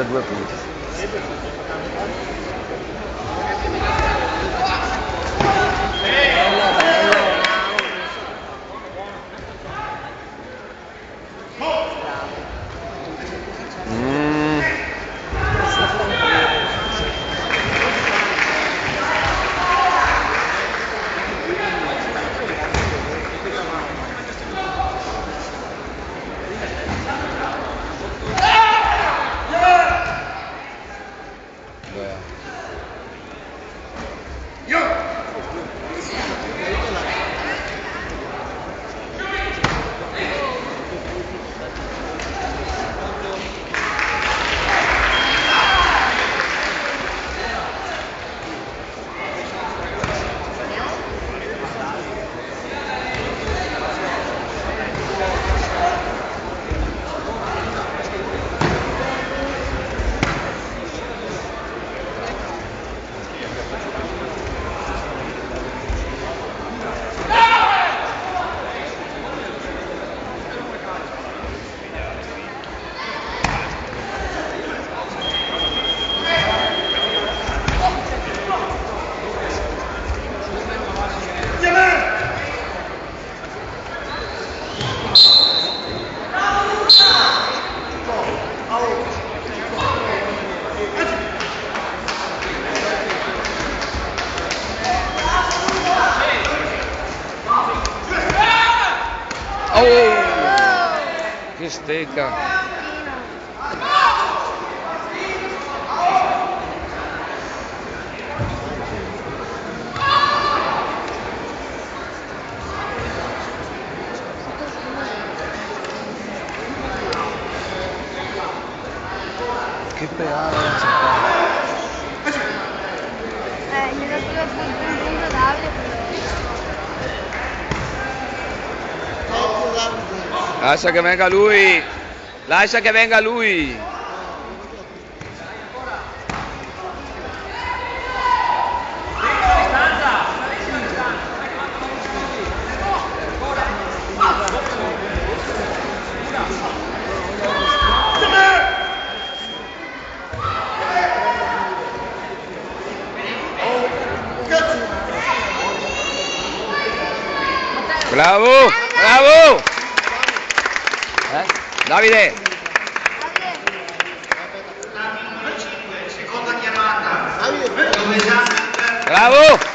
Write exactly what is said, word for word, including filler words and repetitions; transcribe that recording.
Due punti. Mm. Oh! Che steca! Che peato, no so fare. Eh, gli ho dato la punta, punta d'aria, però. Lascia che venga lui. Lascia che venga lui. Bravo! Bravo! Eh? Davide! Bravo!